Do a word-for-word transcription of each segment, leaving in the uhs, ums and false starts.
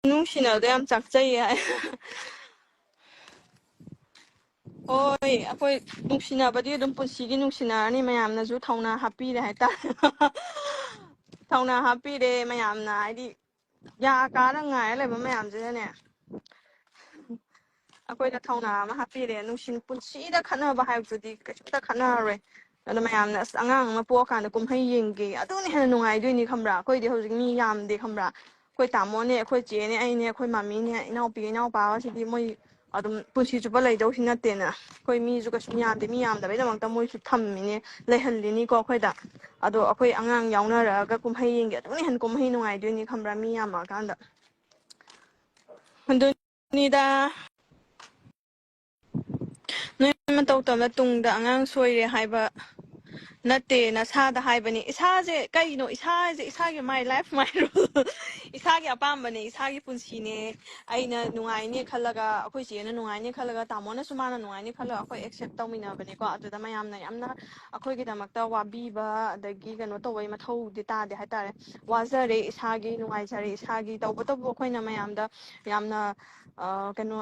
ꯅꯨꯡꯁꯤꯅꯕꯗꯣ ꯌꯥꯝ ꯆꯥꯛꯆꯩꯌꯦ ꯍꯥꯏ꯫ ꯍꯣꯏ, ꯑꯩꯈꯣꯏ ꯅꯨꯡꯁꯤꯅꯕꯗꯤ ꯑꯗꯨꯝ ꯄꯨꯟꯁꯤꯒꯤ ꯅꯨꯡꯁꯤꯅꯔꯅꯤ꯫ ꯃꯌꯥꯝꯅꯁꯨ ꯊꯧꯅꯥ ꯍꯥꯞꯄꯤꯔꯦ ꯍꯥꯏꯇꯥꯔꯦ꯫ ꯊꯧꯅꯥ ꯍꯥꯞꯄꯤꯔꯦ ꯃꯌꯥꯝꯅ, ꯍꯥꯏꯗꯤ ꯌꯥ ꯀꯥꯔ ꯉꯥꯏꯔ ꯂꯩꯕ ꯃꯌꯥꯝꯁꯤꯅꯅꯦ꯫ ꯑꯩꯈꯣꯏꯗ ꯊꯧꯅꯥ ꯑꯃ ꯍꯥꯞꯄꯤꯔꯦ꯫ ꯅꯨꯡꯁꯤ ꯄꯨꯟꯁꯤꯗ ꯈꯠꯅꯕ ꯍꯥꯏꯕꯗꯨꯗꯤ ꯀꯩꯁꯨꯝꯇ ꯈꯠꯅꯔꯔꯣꯏ꯫ ꯑꯗꯣ ꯃꯌꯥꯝꯅ ꯑꯁ ꯑꯉꯥꯡ ꯑꯃ ꯄꯣꯛꯑꯀꯥꯟꯗ ꯀꯨꯝꯍꯩ ꯌꯦꯡꯒꯦ, ꯑꯗꯨꯅ ꯍꯦꯟꯅ ꯅꯨꯡꯉꯥꯏꯗꯣꯏꯅꯤ ꯈꯪꯕ꯭ꯔꯥ? ꯑꯩꯈꯣꯏꯗꯤ ꯍꯧꯖꯤꯛ ꯃꯤ ꯌꯥꯝꯗꯦ ꯈꯪꯕ꯭ꯔꯥ? ꯑꯩꯈꯣꯏ ꯇꯥꯃꯣꯅꯦ, ꯑꯩꯈꯣꯏ ꯆꯦꯅꯦ, ꯑꯩꯅꯦ, ꯑꯩꯈꯣꯏ ꯃꯥꯃꯤꯅꯦ, ꯏꯅꯥꯎꯄꯤ ꯏꯅꯥꯎꯄꯥꯁꯤꯗꯤ ꯃꯣꯏ ꯑꯗꯨꯝ ꯄꯨꯟꯁꯤ ꯆꯨꯞꯄ ꯂꯩꯗꯧꯁꯤ ꯅꯠꯇꯦꯅ꯫ ꯑꯩꯈꯣꯏ ꯃꯤꯁꯨ ꯀꯩꯁꯨ ꯌꯥꯝꯗꯦ꯫ ꯃꯤ ꯌꯥꯝꯗꯕꯩꯗꯃꯛꯇ ꯃꯣꯏꯁꯨ ꯊꯝꯃꯤꯅꯦ, ꯂꯩꯍꯜꯂꯤꯅꯤꯀꯣ ꯑꯩꯈꯣꯏꯗ꯫ ꯑꯗꯣ ꯑꯩꯈꯣꯏ ꯑꯉꯥꯡ ꯌꯥꯎꯅꯔꯛꯑꯒ ꯀꯨꯝꯍꯩ ꯌꯦꯡꯒꯦ, ꯑꯗꯨꯅ ꯍꯦꯟꯅ ꯀꯨꯝꯍꯩ ꯅꯨꯡꯉꯥꯏꯗꯣꯏꯅꯤ ꯈꯪꯕ꯭ꯔꯥ, ꯃꯤ ꯌꯥꯝꯃꯛꯑꯀꯥꯟꯗ꯫ ꯑꯗꯨꯅꯤꯗ꯫ ꯅꯣꯏ ꯃꯇꯧ ꯇꯝꯅ ꯇꯨꯡꯗ ꯑꯉꯥꯡ ꯁꯣꯏꯔꯦ ꯍꯥꯏꯕ ꯅꯠꯇꯦ, ꯅꯁꯥꯗ ꯍꯥꯏꯕꯅꯤ꯫ ꯏꯁꯥꯁꯦ ꯀꯩꯅꯣ? ꯏꯁꯥꯁꯦ, ꯏꯁꯥꯒꯤ my life, my rule꯫ ꯏꯁꯥꯒꯤ ꯑꯄꯥꯝꯕꯅꯦ, ꯏꯁꯥꯒꯤ ꯄꯨꯟꯁꯤꯅꯦ꯫ ꯑꯩꯅ ꯅꯨꯡꯉꯥꯏꯅꯦ ꯈꯜꯂꯒ, ꯑꯩꯈꯣꯏ ꯆꯦꯅ ꯅꯨꯡꯉꯥꯏꯅꯦ ꯈꯜꯂꯒ, ꯇꯥꯃꯣꯅꯁꯨ ꯃꯥꯅ ꯅꯨꯡꯉꯥꯏꯅꯦ ꯈꯜꯂꯒ ꯑꯩꯈꯣꯏ accept ꯇꯧꯃꯤꯟꯅꯕꯅꯦꯀꯣ꯫ ꯑꯗꯨꯗ ꯃꯌꯥꯝꯅ ꯌꯥꯝꯅ ꯑꯩꯈꯣꯏꯒꯤꯗꯃꯛꯇ ꯋꯥꯕꯤꯕ, ꯑꯗꯒꯤ ꯀꯩꯅꯣ ꯇꯧꯕꯩ ꯃꯊꯧꯗꯤ ꯇꯥꯗꯦ ꯍꯥꯏꯇꯥꯔꯦ꯫ ꯋꯥꯖꯔꯦ ꯏꯁꯥꯒꯤ, ꯅꯨꯡꯉꯥꯏꯖꯔꯦ ꯏꯁꯥꯒꯤ꯫ ꯇꯧꯕꯇꯕꯨ ꯑꯩꯈꯣꯏꯅ ꯃꯌꯥꯝꯗ ꯌꯥꯝꯅ, ꯑ, ꯀꯩꯅꯣ,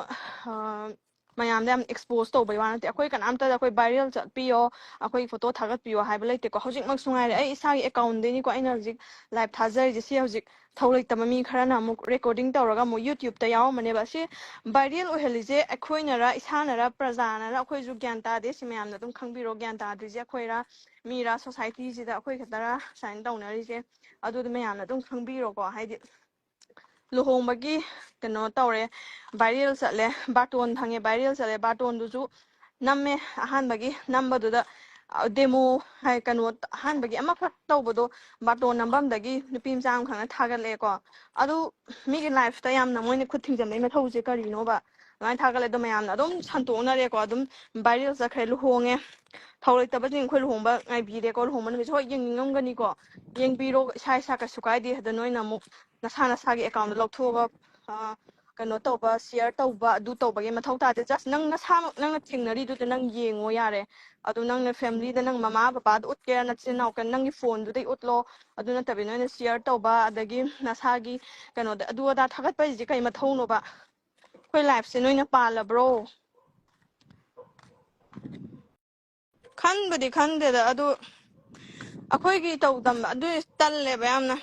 ꯑ, ꯃꯌꯥꯝꯗ ꯌꯥꯝ expose ꯇꯧꯕꯩ ꯋꯥ ꯅꯠꯇꯦ꯫ ꯑꯩꯈꯣꯏ ꯀꯅꯥꯝꯇꯗ ꯑꯩꯈꯣꯏ viral ꯆꯠꯄꯤꯌꯣ, ꯑꯩꯈꯣꯏ photo ꯊꯥꯒꯠꯄꯤꯌꯣ ꯍꯥꯏꯕ ꯂꯩꯇꯦꯀꯣ꯫ ꯍꯧꯖꯤꯛꯃꯛꯁꯨ ꯉꯥꯏꯔꯦ, ꯑꯩ ꯏꯁꯥꯒꯤ account ꯗꯩꯅꯤꯀꯣ ꯑꯩꯅ ꯍꯧꯖꯤꯛ live ꯊꯥꯖꯔꯤꯁꯦ꯫ ꯁꯤ ꯍꯧꯖꯤꯛ ꯊꯧ ꯂꯩꯇꯕ ꯃꯤ ꯈꯔꯅ ꯑꯃꯨꯛ recording ꯇꯧꯔꯒ ꯑꯃꯨꯛ YouTube ꯇ ꯌꯥꯎꯔꯝꯕꯅꯦꯕ꯫ ꯁꯤ viral ꯑꯣꯏꯍꯜꯂꯤꯁꯦ ꯑꯩꯈꯣꯏꯅꯔ, ꯏꯁꯥꯅꯔ, ꯄ꯭ꯔꯖꯥꯅꯔ, ꯑꯩꯈꯣꯏꯁꯨ ꯒ꯭ꯌꯥꯟ ꯇꯥꯗꯦ꯫ ꯁꯤ ꯃꯌꯥꯝꯅ ꯑꯗꯨꯝ ꯈꯪꯕꯤꯔꯣ꯫ ꯒ꯭ꯌꯥꯟ ꯇꯥꯗ꯭ꯔꯤꯁꯦ ꯑꯩꯈꯣꯏꯔ, ꯃꯤꯔ, society ꯁꯤꯗ ꯑꯩꯈꯣꯏ ꯈꯛꯇꯔ ꯁꯨꯃꯥꯏꯅ ꯇꯧꯅꯔꯤꯁꯦ? ꯑꯗꯨꯗꯤ ꯃꯌꯥꯝꯅ ꯑꯗꯨꯝ ꯈꯪꯕꯤꯔꯣꯀꯣ꯫ ꯍꯥꯏꯗꯤ ꯂꯨꯍꯣꯡꯕꯒꯤ ꯀꯩꯅꯣ ꯇꯧꯔꯦ, viral ꯆꯠꯂꯦ, ꯕꯥꯔꯇꯣꯟ ꯐꯪꯉꯦ, viral ꯆꯠꯂꯦ꯫ ꯕꯥꯔꯇꯣꯟꯗꯨꯁꯨ ꯅꯝꯃꯦ꯫ ꯑꯍꯥꯟꯕꯒꯤ ꯅꯝꯕꯗꯨꯗ, ꯑ, demo ꯍꯥꯏ, ꯀꯩꯅꯣ, ꯑꯍꯥꯟꯕꯒꯤ ꯑꯃꯈꯛ ꯇꯧꯕꯗꯣ, ꯕꯥꯔꯇꯣꯟ ꯅꯝꯐꯝꯗꯒꯤ ꯅꯨꯄꯤ ꯃꯆꯥ ꯑꯃꯈꯛꯅ ꯊꯥꯒꯠꯂꯛꯑꯦꯀꯣ꯫ ꯑꯗꯨ ꯃꯤꯒꯤ life ꯇ ꯌꯥꯝꯅ ꯃꯣꯏꯅ ꯈꯨꯠ ꯊꯤꯡꯖꯤꯟꯕꯒꯤ ꯃꯊꯧꯁꯦ ꯀꯔꯤꯅꯣꯕ? ꯑꯗꯨꯃꯥꯏꯅ ꯊꯥꯒꯠꯂꯦ꯫ ꯑꯗꯣ ꯃꯌꯥꯝꯅ ꯑꯗꯨꯝ ꯁꯟꯇꯣꯛꯅꯔꯦꯀꯣ꯫ ꯑꯗꯨꯝ viral ꯆꯠꯈ꯭ꯔꯦ꯫ ꯂꯨꯍꯣꯡꯉꯦ, ꯊꯧ ꯂꯩꯇꯕꯁꯤꯡ ꯑꯩꯈꯣꯏ ꯂꯨꯍꯣꯡꯕ ꯉꯥꯏꯕꯤꯔꯦꯀꯣ꯫ ꯂꯨꯍꯣꯡꯕ ꯅꯨꯃꯤꯠꯁꯦ ꯍꯣꯏ ꯌꯦꯡꯅꯤꯡꯉꯝꯒꯅꯤꯀꯣ, ꯌꯦꯡꯕꯤꯔꯣ, ꯏꯁꯥ ꯏꯁꯥ ꯀꯩꯁꯨ ꯀꯥꯏꯗꯦ꯫ ꯑꯗ ꯅꯣꯏꯅ ꯑꯃꯨꯛ ꯅꯁꯥ ꯅꯁꯥꯒꯤ account ꯗ ꯂꯧꯊꯣꯛꯑꯒ, ꯑ, ꯀꯩꯅꯣ ꯇꯧꯕ, ꯁꯤꯌꯔ ꯇꯧꯕ, ꯑꯗꯨ ꯇꯧꯕꯒꯤ ꯃꯊꯧ ꯇꯥꯗꯦ꯫ ꯖꯁ ꯅꯪ ꯅꯁꯥꯃꯛ, ꯅꯪꯅ ꯊꯦꯡꯅꯔꯤꯗꯨꯗ ꯅꯪ ꯌꯦꯡꯉꯣ ꯌꯥꯔꯦ꯫ ꯑꯗꯨ ꯅꯪꯅ ꯐꯦꯃꯤꯂꯤꯗ, ꯅꯪ ꯃꯃꯥ ꯕꯕꯥꯗ ꯎꯠꯀꯦꯔꯥ, ꯅꯆꯤꯟ ꯅꯅꯥꯎ ꯀꯩꯅꯣ, ꯅꯪꯒꯤ ꯐꯣꯟꯗꯨꯗꯩ ꯎꯠꯂꯣ꯫ ꯑꯗꯨ ꯅꯠꯇꯕꯤ ꯅꯣꯏꯅ ꯁꯤꯌꯔ ꯇꯧꯕ, ꯑꯗꯒꯤ ꯅꯁꯥꯒꯤ ꯀꯩꯅꯣꯗ ꯑꯗꯨ ꯑꯗꯥ ꯊꯥꯒꯠꯄ ꯍꯥꯏꯁꯦ ꯀꯩ ꯃꯊꯧꯅꯣꯕ? ꯑꯩꯈꯣꯏ ꯂꯥꯏꯐꯁꯦ ꯅꯣꯏꯅ ꯄꯥꯜꯂꯕ꯭ꯔꯣ? ꯈꯟꯕꯨꯗꯤ ꯈꯟꯗꯦꯗ, ꯑꯗꯨ ꯑꯩꯈꯣꯏꯒꯤ ꯇꯧꯗꯝꯕ ꯑꯗꯨ ꯇꯜꯂꯦꯕ ꯌꯥꯝꯅ꯫